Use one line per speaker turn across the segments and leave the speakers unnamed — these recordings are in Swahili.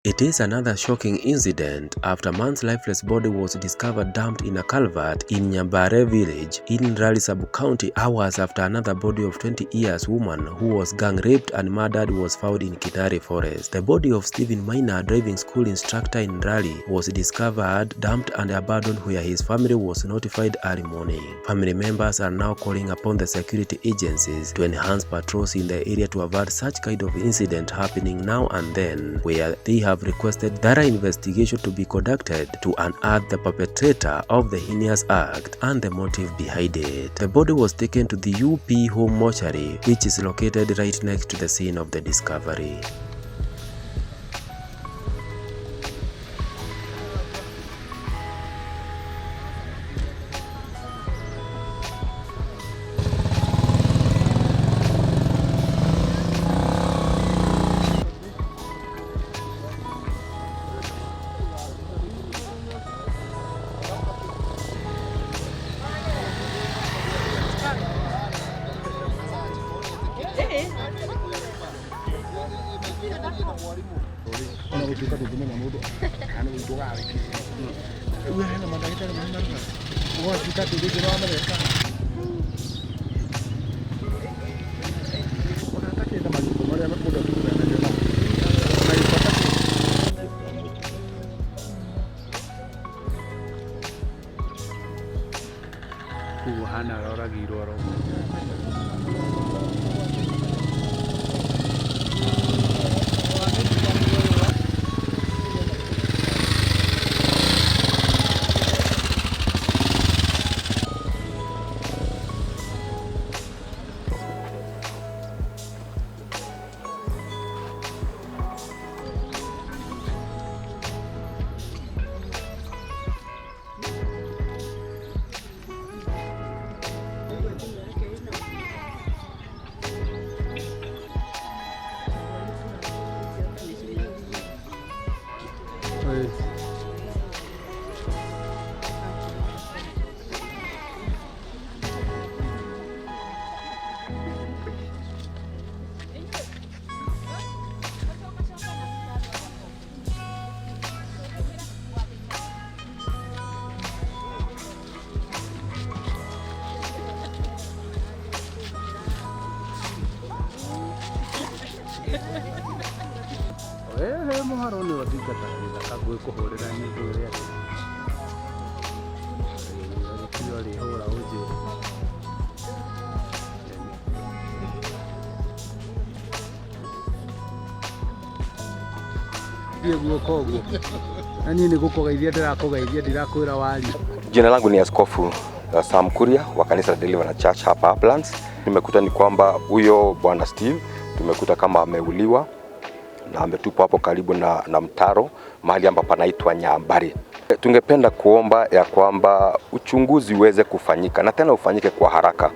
It is another shocking incident after man's lifeless body was discovered dumped in a culvert in Nyambare village in Raleigh sub-county hours after another body of 20 years woman who was gang raped and murdered was found in Kinari forest. The body of Stephen Maina, driving school instructor in Raleigh, was discovered dumped and abandoned where his family was notified early morning. Family members are now calling upon the security agencies to enhance patrols in the area to avert such kind of incident happening now and then, where they have requested thorough investigation to be conducted to unearth the perpetrator of the heinous act and the motive behind it. The body was taken to the UP home mortuary, which is located right next to the scene of the discovery.
Ona gũtuĩka ndũngĩmenya mũndũ kana nĩ ndũgarĩkirie rĩu hena mandagĩtarĩ marĩa ũgatuĩka atĩ rĩngĩ nĩwamenyeka ona hatakĩrĩ na magĩko marĩa mũndũ atuguthanagio namo magĩko atakĩrĩ.
Koguo hana aroragirwo oro. Ehe mũharo nĩ ũthingataga gĩthaka gwĩkũhũrĩra nyĩmbo ĩrĩa rĩkio rĩhũra ũnjĩre. Thiĩ guoko ũguo na niĩ nĩ gũkũgeithia ndĩrakũgeithia ndirakwĩra warie.
Jina langu ni Askofu Sam Kuria wa kanisa la Deliverance Church hapa Uplands. Nimekuta ni kwamba huyo bwana Steve tumekuta kama ameuliwa na ametupwa hapo karibu na mtaro mahali ambapo panaitwa Nyambari. Tungependa kuomba ya kwamba uchunguzi uweze kufanyika na tena ufanyike kwa haraka.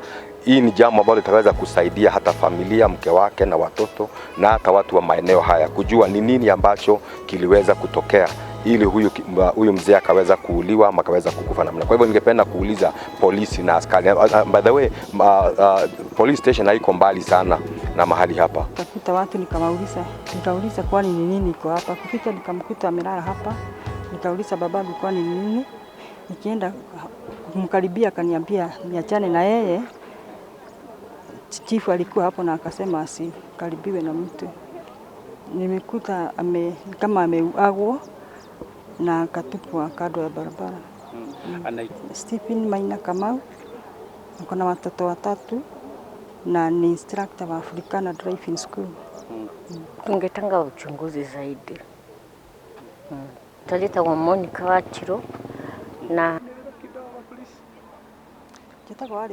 Hii ni jambo ambalo litaweza kusaidia hata familia, mke wake na watoto na hata watu wa maeneo haya kujua ni nini ambacho kiliweza kutokea ili huyu mzee akaweza kuuliwa ama akaweza kukufa namna. Kwa hivyo ningependa kuuliza polisi na askari. By the way, police station haiko mbali sana na mahali hapa.
Nikakuta watu nikawauliza, nikauliza kwani ni nini iko hapa. Kufika nikamkuta amelala hapa, nikauliza babangu kwani ni nini. Nikienda kumkaribia akaniambia niachane na yeye. Chifu alikuwa hapo na akasema asikaribiwe na mtu. Nimekuta kama ameuagwa na akatupwa kando ya barabara. Stephen Maina Kamau, ako na watoto watatu na ni instructor wa Africana Driving School.
Tungetanga uchunguzi zaidi. Talita Monica Wachiro na
Njĩtagwo